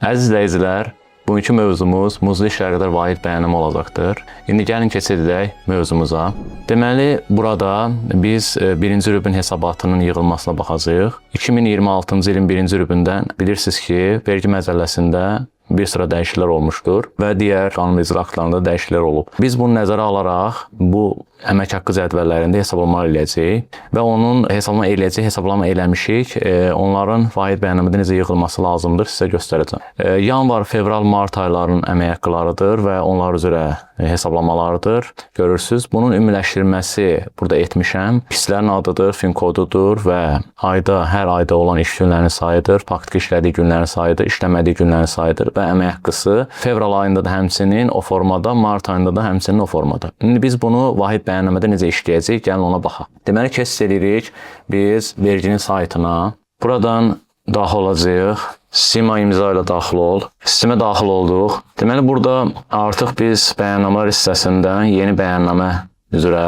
Əziz izləyicilər, bugünkü mövzumuz muzlu işlə əlaqədar vahid bəyannamə olacaqdır. İndi gəlin keçid edək mövzumuza. Deməli, burada biz birinci rübün hesabatının yığılmasına baxacağıq. 2026-cı ilin birinci rübündən bilirsiniz ki, vergi məcəlləsində bir sıra dəyişikliklər olmuşdur və digər qanunverici aktlarında dəyişikliklər olub. Biz bunu nəzərə alaraq bu əmək haqqı cədvəllərində hesablama eləyəcəyik və onun hesablama eləyəcək, hesablama eləmişik. Onların vahid bəyannamədə necə yığılması lazımdır, sizə göstərəcəm. Yanvar, fevral, mart aylarının əmək haqqılarıdır və onlar üzrə hesablamalardır. Görürsüz, bunun ümumiləşdirilməsi burada etmişəm. İşçilərin adıdır, fin kodudur və ayda, hər ayda olan iş günlərinin sayıdır, faktiki işlədiyi günlərin sayıdır, işləmədiyi günlərin sayıdır və əmək haqqısı fevral ayında da həmçinin o formada, mart ayında da həmçinin o formada. İndi biz bunu vahid bəyannamədə necə işləyəcəyik, gəlin ona baxaq. Deməli, keçid edirik biz verginin saytına. Buradan daxil olacağıq. Sima imza ilə daxil ol. Sistemə daxil olduq. Deməli, burada artıq biz bəyannamələr hissəsindən yeni bəyannamə üzrə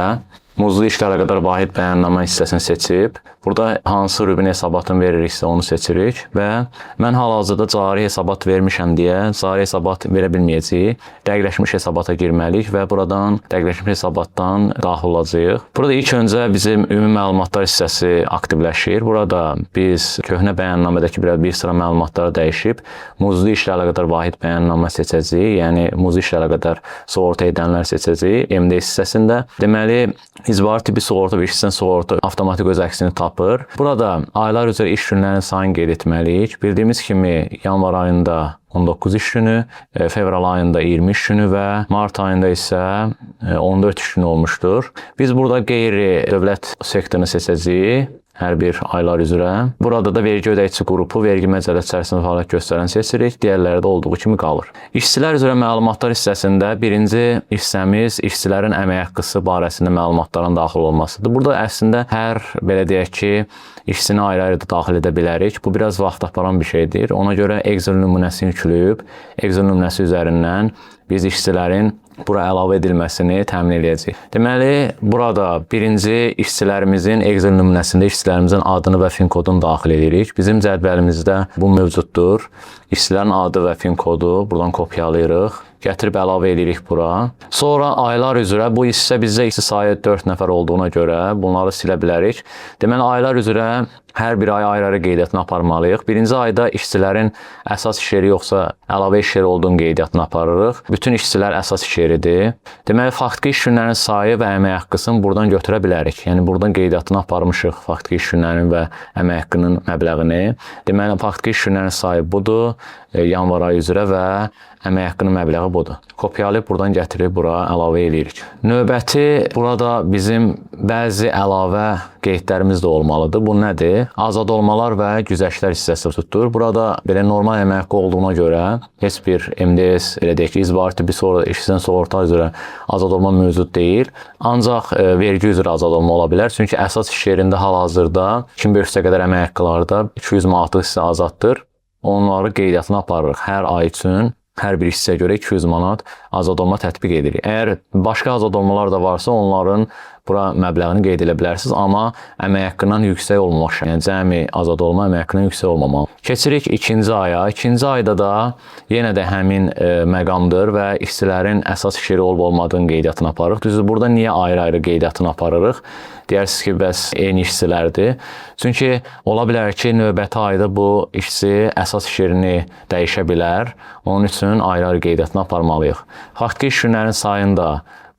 muzlu işlə əlaqədar vahid bəyannamə hissəsini seçib, burada hansı rübün hesabatını veririksə onu seçirik və mən hal-hazırda cari hesabat vermişəm deyə cari hesabat verə bilməyəcəyik. Dəqiqləşmiş hesabata girməliyik və buradan dəqiqləşmiş hesabatdan daxil olacağıq. Burada ilk öncə bizim ümumi məlumatlar hissəsi aktivləşir. Burada biz köhnə bəyannamədəki bir sıra məlumatları dəyişib muzlu işlə əlaqədar vahid bəyannamə seçəcəyik. Yəni muzlu işlə əlaqədar sığorta edənlər seçəcəyik MDS hissəsində. Deməli, İcbari tibbi sığorta və işçidən sığorta avtomatik öz əksini tapır. Burada aylar üzrə iş günlərinin sayını qeyd etməliyik. Bildiyimiz kimi yanvar ayında 19 iş günü, fevral ayında 20 iş günü və mart ayında isə 14 iş günü olmuşdur. Biz burada qeyri-dövlət sektorunu seçəcəyik hər bir aylar üzrə. Burada da vergi ödəyicisi qrupu, vergi məcəlləsi içərisində fəaliyyət göstərən seçirik. Digərləri də olduğu kimi qalır. İşçilər üzrə məlumatlar hissəsində birinci hissəmiz işçilərin əmək haqqısı barəsində məlumatların daxil olmasıdır. Burada əslində hər belə deyək ki, işçini ayrı-ayrı da daxil edə bilərik. Bu biraz vaxt aparan bir şeydir. Ona görə Excel nümunəsini yükləyib, Excel nümunəsi üzərindən biz işçilərin bura əlavə edilməsini təmin eləyəcəyik. Deməli, burada birinci işçilərimizin Excel nümunəsində işçilərimizin adını və fin kodunu daxil edirik. Bizim cədvəlimizdə bu mövcuddur. İşçilərin adı və fin kodu buradan kopyalayırıq. Gətirib əlavə edirik bura. Sonra aylar üzrə bu hissə bizdə işçi sayı 4 nəfər olduğuna görə bunları silə bilərik. Deməli, aylar üzrə hər bir ay ayrı-ayrı qeydiyyatını aparmalıyıq. Birinci ayda işçilərin əsas iş yeri yoxsa əlavə iş yeri olduğunu qeydiyyatını aparırıq. Bütün işçilər əsas iş yeridir. Deməli, faktiki iş günlərinin sayı və əmək haqqısını buradan götürə bilərik. Yəni buradan qeydiyyatını aparmışıq faktiki iş günlərinin və əmək haqqının məbləğini. Deməli, faktiki iş günlərinin sayı budur, yanvar ayı üzrə və əmək haqqının məbləği budur. Kopyalayıb buradan gətirib bura əlavə eləyirik. Növbəti burada bizim bəzi əlavə qeydlərimiz də olmalıdır. Bu nədir? Azad olmalar və güzəştlər hissəsi tutur. Burada belə normal əmək haqqı olduğuna görə heç bir MDS, elə deyək ki, icbari tibbi sığorta, işçidən sığorta üzrə azad olma mövcud deyil. Ancaq vergi üzrə azad olma ola bilər. Çünki əsas iş yerində hal-hazırda 2500-ə qədər əmək haqqılarda 200 manatlıq hissə azaddır. Onları qeydiyyatına aparırıq hər ay üçün. Hər bir işçiyə görə 200 manat azad olma tətbiq edirik. Əgər başqa azad olmalar da varsa, onların bura məbləğini qeyd edə bilərsiniz, amma əmək haqqından yüksək olmamaq şərti. Yəni cəmi azad olma əmək haqqından yüksək olmamalı. Keçirik ikinci aya. İkinci ayda da yenə də həmin məqamdır və işçilərin əsas iş yeri olub olmadığını qeydiyyatını aparırıq. Düzdür, burada niyə ayrı-ayrı qeydiyyatını aparırıq? Deyərsiniz ki, bəs eyni işçilərdir. Çünki ola bilər ki, növbəti ayda bu işçi əsas iş yerini dəyişə bilər. Onun üçün ayrı-ayrı qeydiyyatını aparmalıyıq. Faktiki iş günlərinin sayını da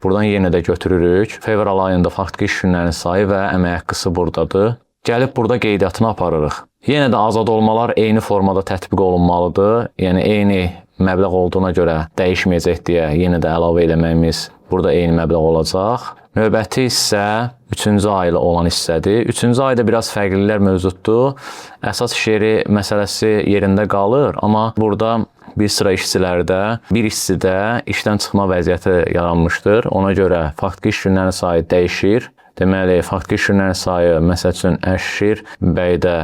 buradan yenə də götürürük. Fevral ayında faktiki iş günlərinin sayı və əmək haqqısı buradadır. Gəlib burada qeydiyyatını aparırıq. Yenə də azad olmalar eyni formada tətbiq olunmalıdır. Yəni eyni məbləğ olduğuna görə dəyişməyəcək deyə yenə də əlavə eləməyimiz burada eyni məbləğ olacaq. Növbəti hissə 3-cü aylı olan hissədir. 3-cü ayda biraz fərqliliklər mövcuddur. Əsas iş yeri məsələsi yerində qalır, amma burada bir sıra işçilərdə, bir işçidə işdən çıxma vəziyyəti yaranmışdır. Ona görə faktiki iş günlərinin sayı dəyişir. Deməli, faktiki iş günlərinin sayı, məsəl üçün, Əşir bəydə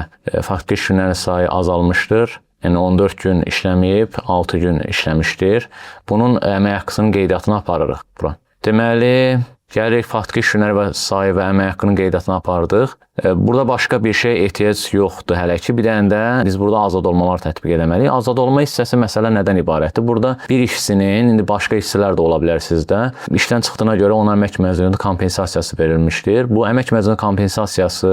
faktiki iş günlərinin sayı azalmışdır. Yəni 14 gün işləməyib, 6 gün işləmişdir. Bunun əmək haqqısının qeydiyyatını aparırıq bura. Deməli, gəlirik faktiki iş günləri və sayı və əmək haqqının qeydiyyatını apardıq. Burada başqa bir şey ehtiyac yoxdur hələ ki. Bir dənə də biz burada azad olmalar tətbiq eləməliyik. Azad olma hissəsi məsələ nədən ibarətdir? Burada bir işçinin, indi başqa işçilər də ola bilər sizdə, işdən çıxdığına görə ona əmək məzuniyyəti kompensasiyası verilmişdir. Bu əmək məzuniyyəti kompensasiyası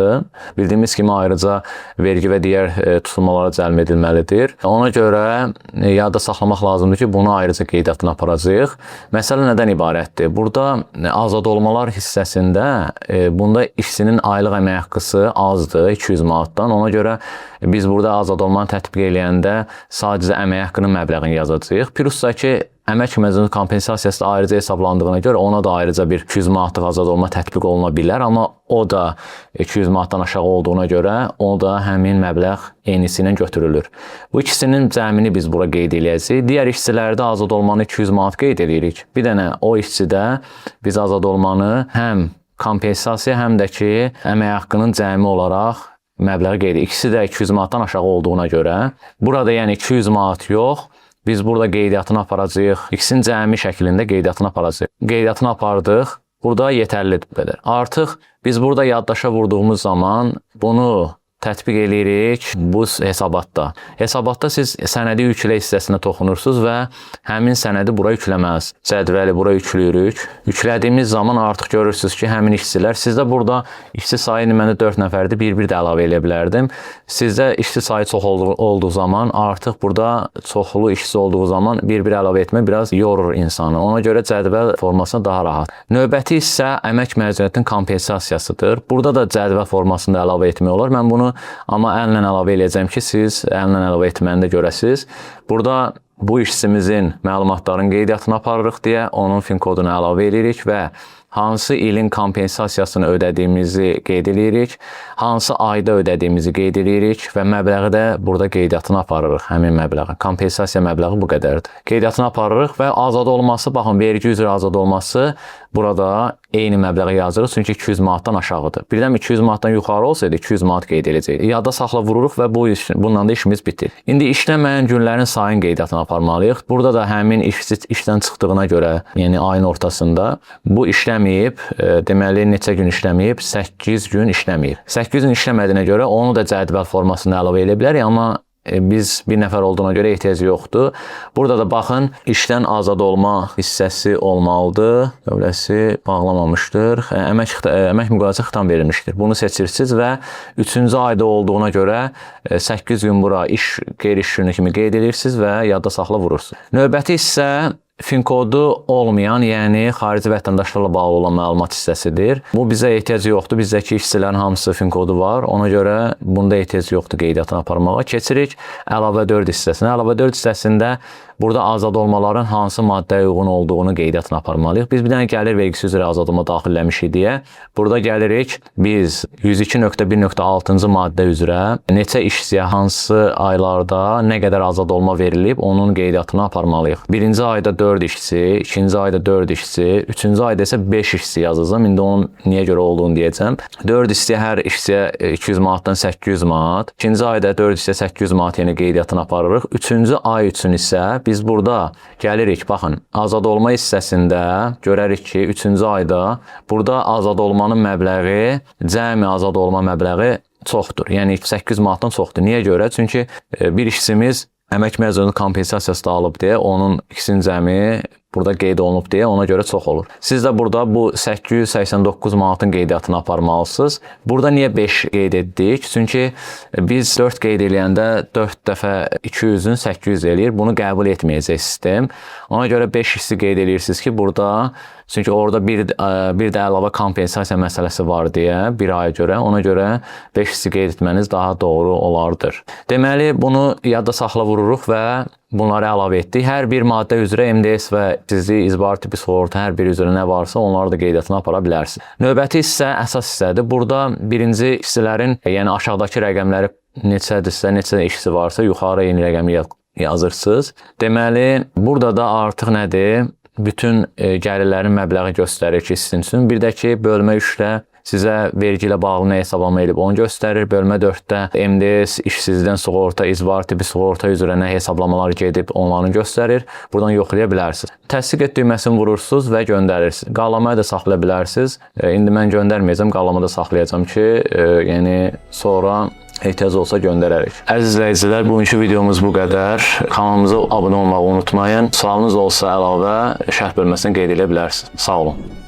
bildiyimiz kimi ayrıca vergi və digər tutulmalara cəlb edilməlidir. Ona görə yadda saxlamaq lazımdır ki, bunu ayrıca qeydiyyatına aparacağıq. Məsələ nədən ibarətdir? Burada azad olmalar hissəsində bunda işçinin aylıq əmək haqqı azdır, 200 manatdan. Ona görə biz burada azad olmanı tətbiq eləyəndə sadəcə əmək haqqının məbləğini yazacağıq. Plusda ki, əmək məzuniyyəti kompensasiyası da ayrıca hesablandığına görə ona da ayrıca bir 200 manatlıq azad olma tətbiq oluna bilər, amma o da 200 manatdan aşağı olduğuna görə o da həmin məbləğ eynisi ilə götürülür. Bu ikisinin cəmini biz bura qeyd eləyəcəyik. Digər işçilərdə azad olmanı 200 manat qeyd eləyirik. Bir dənə o işçidə biz azad olmanı həm kompensasiya, həm də ki, əmək haqqının cəmi olaraq məbləği qeyd edirik. İkisi də 200 manatdan aşağı olduğuna görə burada yəni 200 manat yox, biz burada qeydiyyatını aparacağıq. İkisinin cəmi şəklində qeydiyyatını aparacağıq. Qeydiyyatını apardıq. Burada yetərlidir bu qədər. Artıq biz burada yaddaşa vurduğumuz zaman bunu tətbiq eləyirik bu hesabatda. Hesabatda siz sənədi yüklə hissəsinə toxunursunuz və həmin sənədi bura yükləməlisiniz. Cədvəli bura yükləyirik. Yüklədiyimiz zaman artıq görürsünüz ki, həmin işçilər, sizdə burada işçi sayı indi məndə 4 nəfərdir, bir-bir də əlavə eləyə bilərdim. Sizdə işçi sayı çox olduğu zaman artıq burada çoxlu işçi olduğu zaman bir-bir əlavə etmək biraz yorur insanı. Ona görə cədvəl formasına daha rahat. Növbəti hissə əmək məzuniyyətinin kompensasiyasıdır. Burada da cədvəl formasında əlavə etmək olar. Mən bunu amma əllə əlavə eləyəcəm ki, siz əllə əlavə etməni də görəsiniz. Burada bu işçimizin məlumatlarının qeydiyyatını aparırıq deyə onun fin kodunu əlavə eləyirik və hansı ilin kompensasiyasını ödədiyimizi qeyd eləyirik, hansı ayda ödədiyimizi qeyd eləyirik və məbləği də burada qeydiyyatını aparırıq, həmin məbləği. Kompensasiya məbləği bu qədərdir. Qeydiyyatını aparırıq və azad olması, baxın, vergi üzrə azad olması burada eyni məbləği yazırıq, çünki 200 manatdan aşağıdır. Birdən 200 manatdan yuxarı olsaydı 200 manat qeyd edəcəkdik. Yadda saxla vururuq və bununla da işimiz bitir. İndi işləməyən günlərin sayını qeydiyyatını aparmalıyıq. Burada da həmin işçi işdən çıxdığına görə, yəni ayın ortasında bu işləməyib, deməli neçə gün işləməyib? 8 gün işləməyib. 8 gün işləmədiyinə görə onu da cədvəl formasında əlavə edə bilərik, amma biz bir nəfər olduğuna görə ehtiyac yoxdur. Burada da baxın, işdən azad olma hissəsi olmalıdır. Dövləsi bağlamamışdır. Əmək müqaviləsi xitam verilmişdir. Bunu seçirsiniz və 3-cü ayda olduğuna görə 8 gün bura iş qeyri-iş günü kimi qeyd edirsiniz və yadda saxla vurursunuz. Növbəti hissə fin kodu olmayan, yəni xarici vətəndaşlarla bağlı olan məlumat hissəsidir. Bu bizə ehtiyac yoxdur. Bizdəki işçilərin hamısı fin kodu var. Ona görə bunda ehtiyac yoxdur qeydiyyatını aparmağa. Keçirik əlavə 4 hissəsinə. Əlavə 4 hissəsində burada azad olmaların hansı maddəyə uyğun olduğunu qeydiyyatını aparmalıyıq. Biz bir dənə gəlir vergisi üzrə azad olma daxilləmişik deyə. Burada gəlirik biz 102.1.6-cı maddə üzrə neçə işçiyə hansı aylarda nə qədər azad olma verilib, onun qeydiyyatını aparmalıyıq. Birinci ayda 4 işçi, ikinci ayda 4 işçi, üçüncü ayda isə 5 işçi yazacağam. İndi onun niyə görə olduğunu deyəcəm. 4 işçiyə, hər işçiyə 200 manatdan 800 manat. İkinci ayda 4 işçiyə 800 manat yəni qeydiyyatını aparırıq. Üçüncü ay üçün isə biz burada gəlirik, baxın, azad olma hissəsində görərik ki, üçüncü ayda burada azad olmanın məbləği, cəmi azad olma məbləği çoxdur. Yəni 800 manatdan çoxdur. Niyə görə? Çünki bir işçimiz əmək məzuniyyəti kompensasiyası da alıb deyə onun ikisinin cəmi burada qeyd olunub deyə ona görə çox olur. Siz də burada bu 889 manatın qeydiyyatını aparmalısınız. Burada niyə 5 qeyd etdik? Çünki biz 4 qeyd eləyəndə 4 dəfə 200-ün 800 eləyir. Bunu qəbul etməyəcək sistem. Ona görə 5 hissi qeyd eləyirsiniz ki, burada çünki orada bir də əlavə kompensasiya məsələsi var deyə bir aya görə, ona görə 5 hissi qeyd etməniz daha doğru olardır. Deməli, bunu yadda saxla vururuq və bunları əlavə etdik. Hər bir maddə üzrə MDS və sizi izbar tipi sığorta hər biri üzrə nə varsa onları da qeydiyyatına apara bilərsiniz. Növbəti hissə əsas hissədir. Burada birinci hissələrin, yəni aşağıdakı rəqəmləri neçədirsə, neçə işçi varsa yuxarı eyni rəqəmi yazırsınız. Deməli, burada da artıq nədir? Bütün gəlirlərin məbləği göstərir ki, sizin üçün. Bir də ki, bölmə 3-də sizə vergi ilə bağlı nə hesablama edib onu göstərir. Bölmə 4-də MDS, işsizlikdən sığorta, izbar tipi sığorta üzrə nə hesablamalar gedib onları göstərir. Buradan yoxlaya bilərsiniz. Təsdiq et düyməsini vurursunuz və göndərirsiniz. Qallamaya da saxlaya bilərsiniz. İndi mən göndərməyəcəm, qallamada saxlayacağam ki, yəni sonra ehtiyac olsa göndərərik. Əziz izləyicilər, bugünkü videomuz bu qədər. Kanalımıza abunə olmağı unutmayın. Sualınız olsa əlavə şərh bölməsinə qeyd edə bilərsiniz. Sağ olun.